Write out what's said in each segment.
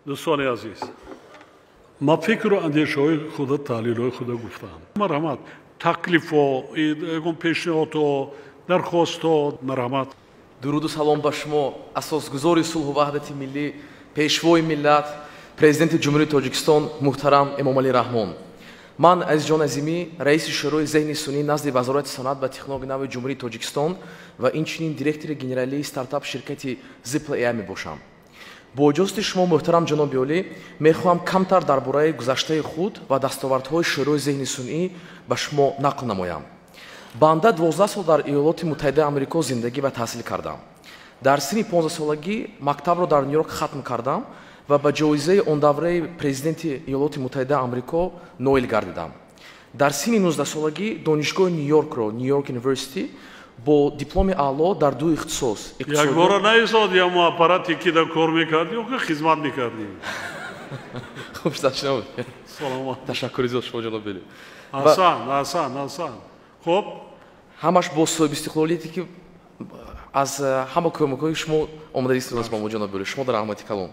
Дӯстони азиз, ман фикру андешаҳои худа, таҳлилҳои худа гуфтам. Марҳамат, таклифҳо, ягон пешниҳодҳо, дархостҳо, марҳамат. Дуруду салом ба шумо, асосгузори сулҳу ваҳдати миллӣ, пешвои миллат, президенти Ҷумҳурии Тоҷикистон муҳтарам Эмомалӣ Раҳмон. Ман Азизҷон Азимӣ, раиси Шӯрои зеҳни сунъӣ назди Вазорати саноат ва технологияи нави Ҷумҳурии Тоҷикистон ва инчунин директори генералии стартап ширкати Zipla AI мебошам. Бо иҷозати шумо, муҳтарам ҷаноби олӣ, мехоҳам камтар дар бораи гузаштаи худ ва дастовардҳои Шӯрои зеҳни сунъӣ ба шумо нақл намоям. Банда 12 сол дар Иёлоти Муттаҳидаи Амрико зиндагӣ ва таҳсил кардам. Дар синни 15-солагӣ мактабро дар Нью-Йорк хатм кардам ва ба ҷоизаи он давраи президенти Иёлоти Муттаҳидаи Амрико ноил гардидам. Дар синни 19-солагӣ донишгоҳи Нью-Йоркро, Нью-Йорк University, бо дипломи аъло дар ду ихтисос. Якбора наистод, я мо аппарате ки дар кор мекардӣ, ё ки хизмат мекардӣ? Хуб, сачнабуд. Саломат. Ташаккури зиёд шумо, ҷаноби олӣ. Асан, асан, асан. Хуб. Ҳамаш бо соҳибистиқлолияте ки аз ҳама кӯмакҳои шумо омада истодааст ба мо, ҷаноби олӣ. Шумо дар раҳмати калон.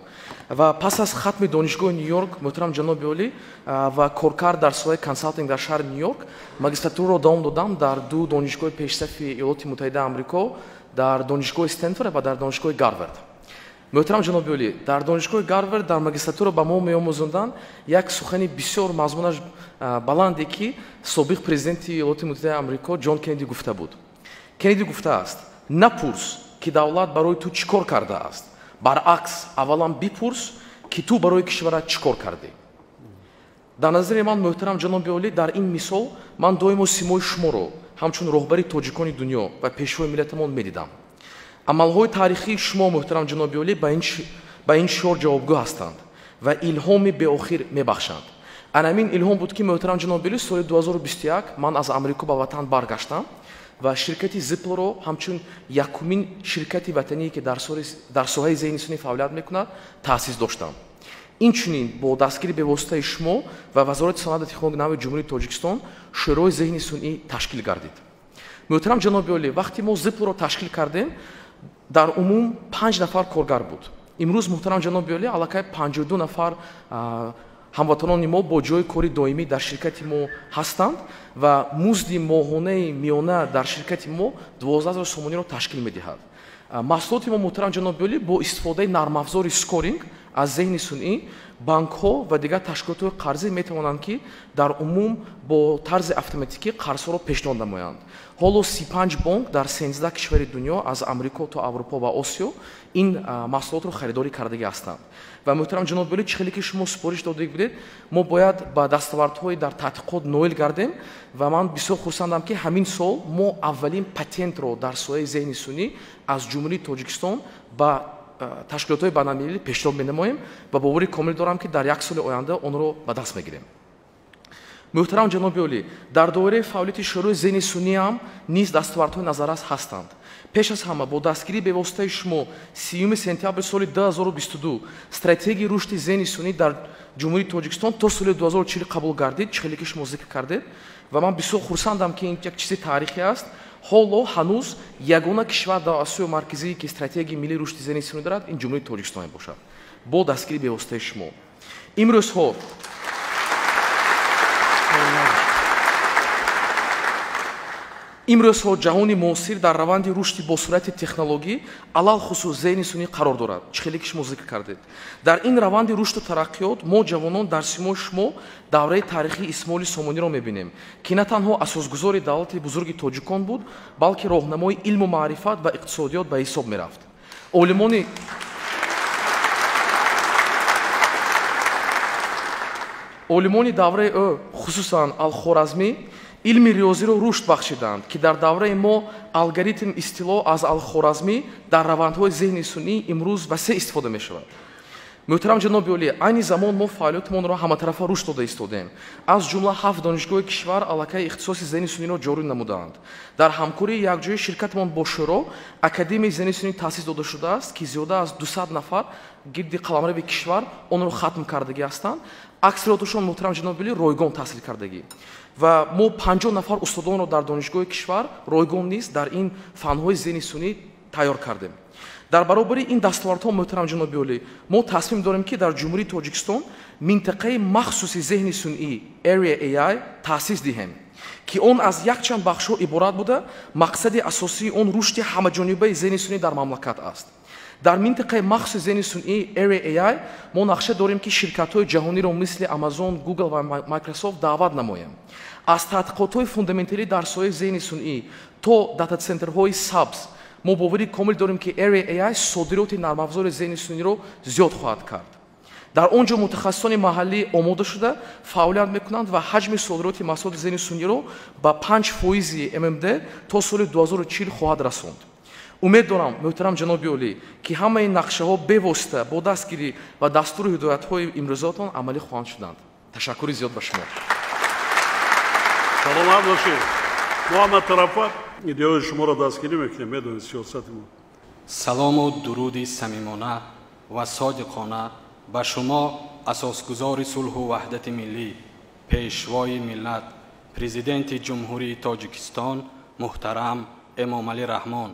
Ва пас аз хатми донишгоҳи Нью-Йорк, муҳтарам ҷаноби олӣ, ва коркард дар соҳаи консалтинг дар шаҳри Нью-Йорк, магистратураро давом додам дар ду донишгоҳи пешсафи Иёлоти Муттаҳидаи Амрико, дар донишгоҳи Стэнфорд ва дар донишгоҳи Гарвард. Муҳтарам ҷаноби олӣ, дар донишгоҳи Гарвард дар магистратура ба мо меомӯзонданд як сухани бисёр мазмунаш баланде, ки собиқ президенти Иёлоти Муттаҳидаи Амрико Ҷон Кеннеди гуфта буд. Кеннеди гуфтааст: напурс, ки давлат барои ту чӣ кор кардааст, баръакс, аввалан бипурс, ки ту барои кишварат чӣ кор кардӣ. Дар назари ман, муҳтарам ҷаноби олӣ, дар ин мисол ман доимо симои шуморо ҳамчун роҳбари тоҷикони дунё ва пешвои миллатамон медидам. Амалҳои таърихии шумо, муҳтарам ҷаноби олӣ, ба ин шиор ҷавобгӯ ҳастанд ва илҳоми беохир мебахшанд. Анамин илҳом буд, ки, муҳтарам ҷаноби олӣ, соли 2021 ман аз Амрико ба ватан баргаштам ва ширкати Zipl-ро ҳамчун якумин ширкати ватание, ки дар соҳаи зеҳни сунъӣ фаъолият мекунад, таъсис доштам. Инчунин бо дастгири бевоситаи шумо ва Вазорати саноат ва технологияи нави Ҷумҳурии Тоҷикистон Шӯрои зеҳни сунъӣ ташкил гардид. Муҳтарам ҷаноби олӣ, вақте мо Zipl-ро ташкил кардем, дар умум 5 нафар коргар буд. Имрӯз, муҳтарам ҷаноби олӣ, аллакай 52 нафар ҳамватанони мо бо ҷойи кори доимӣ дар ширкати мо ҳастанд ва музди моҳонаи миёна дар ширкати мо 12 000 сомониро ташкил медиҳад. Маҳсулоти мо, муҳтарам ҷаноби олӣ, бо истифодаи нармафзори скоринг аз зеҳни сунъӣ банкҳо ва дигар ташкилотҳои қарзӣ метавонанд, ки дар умум бо тарзи автоматикӣ қарзҳоро пешниҳод намоянд. Ҳоло 35 бонк дар 13 кишвари дунё аз Амрико то Аврупо ва Осиё ин маҳсулотро харидорӣ кардагӣ ҳастанд. Ва, муҳтарам ҷаноби олӣ, чӣ хеле ки шумо супориш додагӣ будед, мо бояд ба дастовардҳои дар таҳқиқот ноил гардем ва ман бисёр хурсандам, ки ҳамин сол мо аввалин патентро дар соҳаи зеҳни сунъӣ аз Ҷумҳурии Тоҷикистон ба ташкилотҳои байналмилалӣ пешниҳод менамоем ва бовари комил дорам, ки дар як соли оянда онро ба даст мегирем. Муҳтарам ҷаноби олӣ, дар доираи фаъолияти Шӯрои зеҳни сунъӣ ҳам низ дастовардҳои назаррас ҳастанд. Пеш аз ҳама бо дастгирии бевоситаи шумо 30 сентябри соли 2022 стратегияи рушди зеҳни сунъӣ дар Ҷумҳурии Тоҷикистон то соли 2040 қабул гардид, чӣ хеле ки шумо зикр кардед, ва ман бисёр хурсандам, ки ин як чизи таърихӣ аст. Ҳоло ҳанӯз ягона кишвар дар Осиёи Марказӣ, ки стратегияи миллии рушди зеҳни сунъӣ дорад, ин Ҷумҳурии Тоҷикистон мебошад. Бо дастгирии бевоситаи шумо. Имрӯзҳо ҷаҳони муосир дар раванди рушди босуръати технологӣ, алалхусус зеҳни сунъӣ қарор дорад, чӣ хеле ки шумо зикр кардед. Дар ин раванди рушду тараққиёт мо, ҷавонон, дар симои шумо давраи таърихии Исмоили Сомониро мебинем, ки на танҳо асосгузори давлати бузурги тоҷикон буд, балки роҳнамои илму маърифат ва иқтисодиёт ба ҳисоб мерафт. Олимони давраи ӯ, хусусан Алхоразмӣ, илми риёзиро рушд бахшиданд, ки дар давраи мо алгоритм истилоҳ аз Алхоразмӣ дар равандҳои зеҳни сунъӣ имрӯз васеъ истифода мешавад. Муҳтарам ҷаноби олӣ, айни замон мо фаъолиятамонро ҳаматарафа рушд дода истодем. Аз ҷумла 7 донишгоҳи кишвар аллакай ихтисоси зеҳни сунъиро ҷорӣ намудаанд. Дар ҳамкории якҷояи ширкатамон бо Шӯро Академияи зеҳни сунъӣ таъсис дода шудааст, ки зиёда аз 200 нафар гирди қаламрави кишвар онро хатм кардагӣ ҳастанд. Аксарияташон, муҳтарам ҷаноби олӣ, ройгон таҳсил кардагӣ. Ва мо 50 нафар устодонро дар донишгоҳи кишвар ройгон низ дар ин фанҳои зеҳни сунъӣ тайёр кардем. Дар баробари ин дастовардҳо, муҳтарам ҷаноби олӣ, мо тасмим дорем, ки дар Ҷумҳурии Тоҷикистон минтақаи махсуси зеҳни сунъӣ Area AI таъсис диҳем, ки он аз якчанд бахшҳо иборат буда, мақсади асосии он рушди ҳамаҷонибаи зеҳни сунъӣ дар мамлакат аст. Дар минтақаи махсуси зеҳни сунъӣ Area AI мо нақша дорем, ки ширкатҳои ҷаҳониро мисли Amazon, Google ва Microsoft даъват намоем. Аз таҳқиқотҳои фундаменталӣ дар соҳаи зеҳни сунъӣ то датацентрҳои сабз мо боварии комил дорем, ки Area AI содироти нармафзори зеҳни сунъиро зиёд хоҳад кард. Дар он ҷо мутахассисони маҳаллӣ омода шуда фаъолият мекунанд ва ҳаҷми содироти маҳсулоти зеҳни сунъиро ба 5% ММД то соли 2040 хоҳад расонд. Умед дорам, муҳтарам ҷаноби олӣ, ки ҳамаи нақшаҳо бевосита бо дастгирӣ ва дастуру ҳидоятҳои имрӯзаатон амалӣ хоҳанд шуданд. Ташаккури зиёд ба шумо. Саломат бошед. Мо ҳама тарафа идеяҳои шуморо дастгирӣ мекунем, медонед сиёсати мо. Салому дуруди самимона ва содиқона ба шумо, асосгузори сулҳу ваҳдати миллӣ, пешвои миллат, президенти Ҷумҳурии Тоҷикистон муҳтарам Эмомалӣ Раҳмон.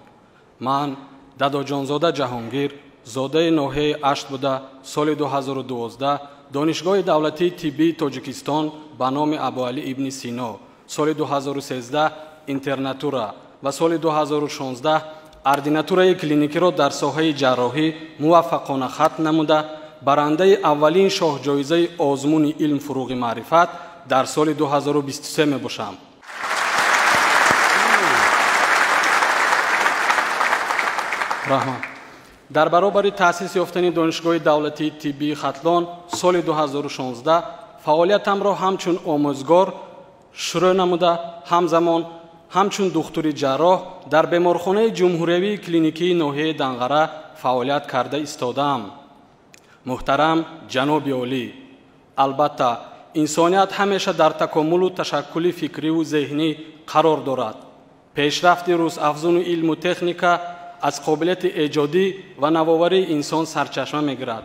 Ман Дадоҷонзода Ҷаҳонгир, зодаи ноҳияи Ашт буда, соли 2012 Донишгоҳи давлатии тиббии Тоҷикистон ба номи Абуалӣ ибни Сино, соли 2013 интернатура ва соли 2016 ординатураи клиникиро дар соҳаи ҷарроҳӣ муваффақона хатм намуда, барандаи аввалин шоҳҷоизаи озмуни илм фуруғи маърифат дар соли 2023 мебошам. Раҳмат. Дар баробари таъсис ёфтани Донишгоҳи давлатии тиббии Хатлон соли 2016 фаъолиятамро ҳамчун омӯзгор шурӯъ намуда, ҳамзамон ҳамчун духтури ҷарроҳ дар беморхонаи ҷумҳуриявии клиникии ноҳияи Данғара фаъолият карда истодаам. Муҳтарам ҷаноби олӣ, албатта инсоният ҳамеша дар такомулу ташаккули фикриву зеҳнӣ қарор дорад. Пешрафти рӯзафзуни илму техника аз қобилияти эҷодӣ ва навоварии инсон сарчашма мегирад.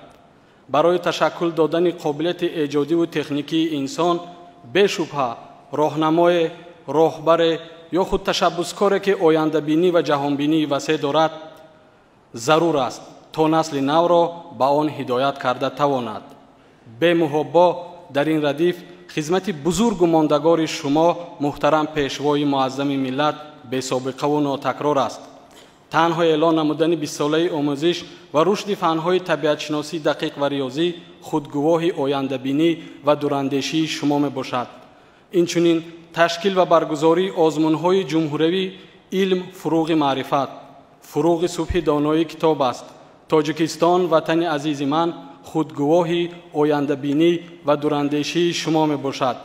Барои ташаккул додани қобилияти эҷодиву техникии инсон бешубҳа роҳнамое, роҳбаре ё худ ташаббускоре, ки ояндабинӣ ва ҷаҳонбинии васеъ дорад, зарур аст, то насли навро ба он ҳидоят карда тавонад. Бемуҳобо дар ин радиф хизмати бузургу мондагори шумо, муҳтарам пешвои муаззами миллат, бесобиқаву нотакрор аст. Танҳо эълон намудани бистсолаи омӯзиш ва рушди фанҳои табиатшиносӣ дақиқ ва риёзӣ худгувоҳи ояндабинӣ ва дурандешии шумо мебошад. Инчунин ташкил ва баргузории озмунҳои ҷумҳуриявӣ илм фуруғи маърифат, фуруғи субҳи доноии китоб аст. Тоҷикистон, ватани азизи ман, худгувоҳи ояндабинӣ ва дурандешии шумо мебошад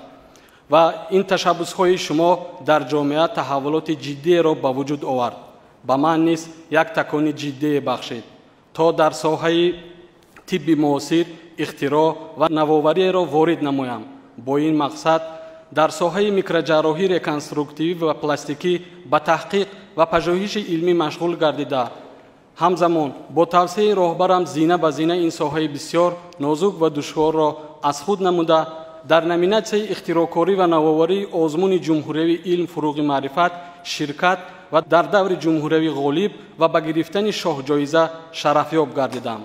ва ин ташаббусҳои шумо дар ҷомеа таҳаввулоти ҷиддиеро ба вуҷуд овард. Ба ман низ як такони ҷиддие бахшид, то дар соҳаи тибби муосир ихтироъ ва навовариеро ворид намоям. Бо ин мақсад дар соҳаи микроҷарроҳӣ, реконструктивӣ ва пластикӣ ба таҳқиқ ва пажӯҳиши илмӣ машғул гардида, ҳамзамон бо тавсияи роҳбарам зина ба зина ин соҳаи бисёр нозук ва душворро аз худ намуда, дар номинатсияи ихтироъкорӣ ва навоварии озмуни ҷумҳуриявии илм фуруғи маърифат ширкат ва дар даври ҷумҳуриявӣ ғолиб ва ба гирифтани шоҳҷоиза шарафёб гардидам.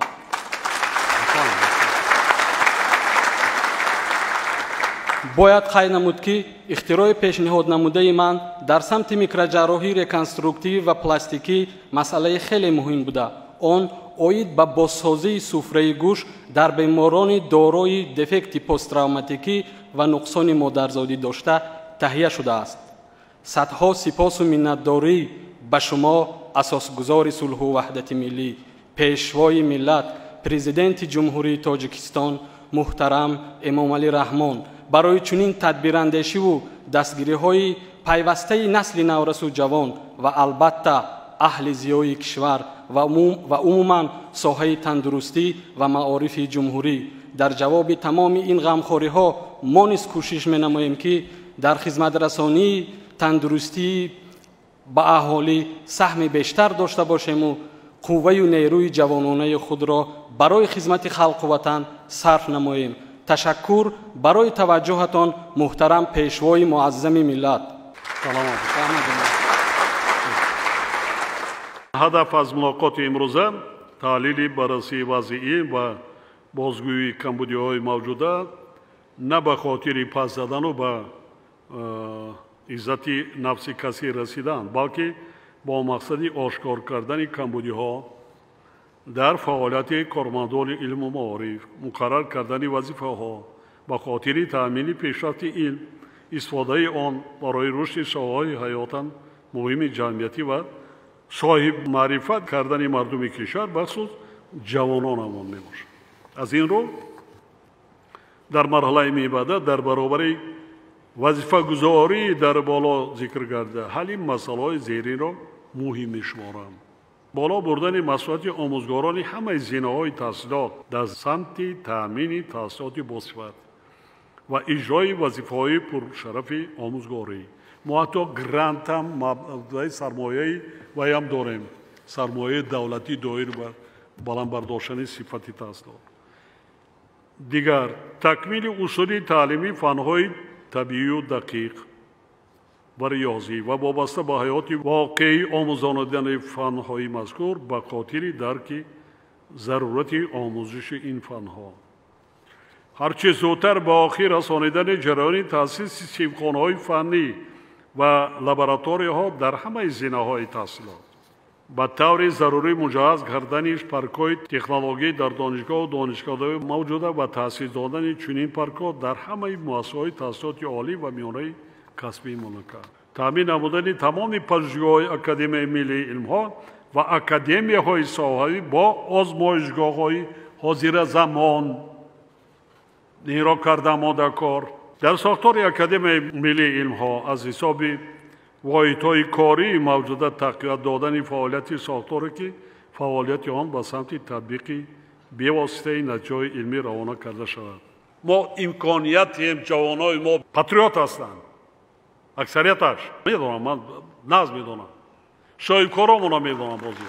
Бояд қайд намуд, ки ихтирои пешниҳод намудаи ман дар самти микроҷарроҳӣ, реконструктивӣ ва пластикӣ масъалаи хеле муҳим буда. Он оид ба бозсозии суфраи гӯш дар беморони дорои дефекти посттравматикӣ ва нуқсони модарзодӣ дошта таҳия шудааст. Садҳо сипосу миннатдорӣ ба шумо, асосгузори сулҳу ваҳдати миллӣ, пешвои миллат, президенти Ҷумҳурии Тоҷикистон муҳтарам Эмомалӣ Раҳмон, барои чунин тадбирандешиву дастгириҳои пайвастаи насли наврасу ҷавон ва албатта аҳли зиёи кишвар ва умуман соҳаи тандурустӣ ва маорифи ҷумҳурӣ. Дар ҷавоби тамоми ин ғамхориҳо мо низ кӯшиш менамоем, ки дар хизматрасонии тандурустӣ ба аҳолӣ саҳми бештар дошта бошему қувваю нерӯи ҷавононаи худро барои хизмати халқу ватан сарф намоем. Ташаккур барои таваҷҷӯҳатон, муҳтарам пешвои муаззами миллат. Ҳадаф аз мулоқоти имрӯза таҳлили баррасии вазъи илм ва бозгӯии камбудиҳои мавҷуда на ба хотири пас задану ба иззати нафси касӣ расидан, балки бо мақсади ошкор кардани камбудиҳо дар фаъолияти кормандони илму маориф, муқаррар кардани вазифаҳо ба хотири таъмини пешрафти илм, истифодаи он барои рушди соҳаҳои ҳаётан муҳими ҷамъиятӣ ва соҳибмаърифат кардани мардуми кишвар, бахусус ҷавононамон мебошад. Аз ин рӯ дар марҳалаи мебаъда дар баробари вазифагузорӣ дар боло зикр карда ҳалли масъалаҳои зеринро муҳим мешуморам. Боло бурдани масъулияти омӯзгорони ҳамаи зинаҳои таҳсилот дар самти таъмини таҳсилоти босифат ва иҷрои вазифаҳои пуршарафи омӯзгорӣ. Мо ҳатто грантам маблағи сармояи ваям дорем, сармояи давлатӣ доир ба баланд бардоштани сифати таҳсилот. Дигар такмили усули таълимии фанҳои табиию дақиқ ва риёзӣ ва вобаста ба ҳаёти воқеӣ омӯзонидани фанҳои мазкур ба хотири дарки зарурати омӯзиши ин фанҳо. Ҳарчи зудтар ба охир расонидани ҷараёни таъсиси синфхонаҳои фаннӣ ва лабораторияҳо дар ҳамаи зинаҳои таҳсилот. Ба таври зарурӣ муҷаҳҳаз кардани паркҳои технологӣ дар донишгоҳу донишкадаҳои мавҷуда ва таъсис додани чунин паркҳо дар ҳамаи муассисаҳои таҳсилоти олӣ ва миёнаи касбии мамлакат. Таъмин намудани тамоми пажӯҳишгоҳҳои Академияи миллии илмҳо ва академияҳои соҳавӣ бо озмоишгоҳҳои ҳозиразамон инро карда омодакор. Дар сохтори Академияи миллии илмҳо аз ҳисоби воҳидҳои кории мавҷуда тақвият додани фаъолияти сохторе ки фаъолияти он ба самти татбиқи бевоситаи натиҷаҳои илмӣ равона карда шавад. Мо имкониятем, ҷавонои мо патриот ҳастанд, аксарияташ медонам, ман наз медонам, соҳибкоромона медонам. Бозӣ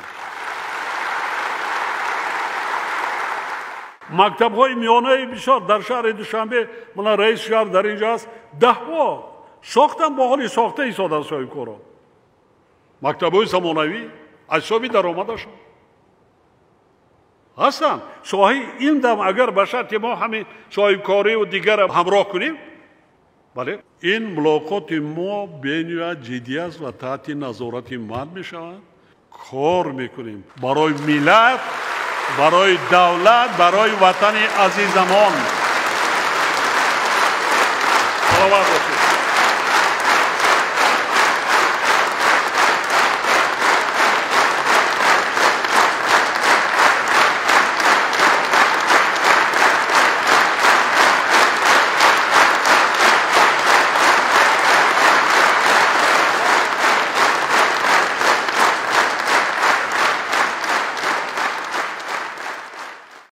мактабҳои миёнаи бисёр дар шаҳри Душанбе, мана раиси шаҳр дар инҷо аст, даҳҳо сохтан бо ҳоли сохта истодан соҳибкорон. Мактабҳои замонавӣ аз ҳисоби даромадашон ҳастанд. Соҳаи илм дам агар ба шарти мо ҳамин соҳибкориву дигарро ҳамроҳ кунем, бале, ин мулоқоти мо бениҳоят ҷиддӣ аст ва таҳти назорати ман мешавад. Кор мекунем барои миллат, барои давлат, барои ватани азизамон. Саломат бошед.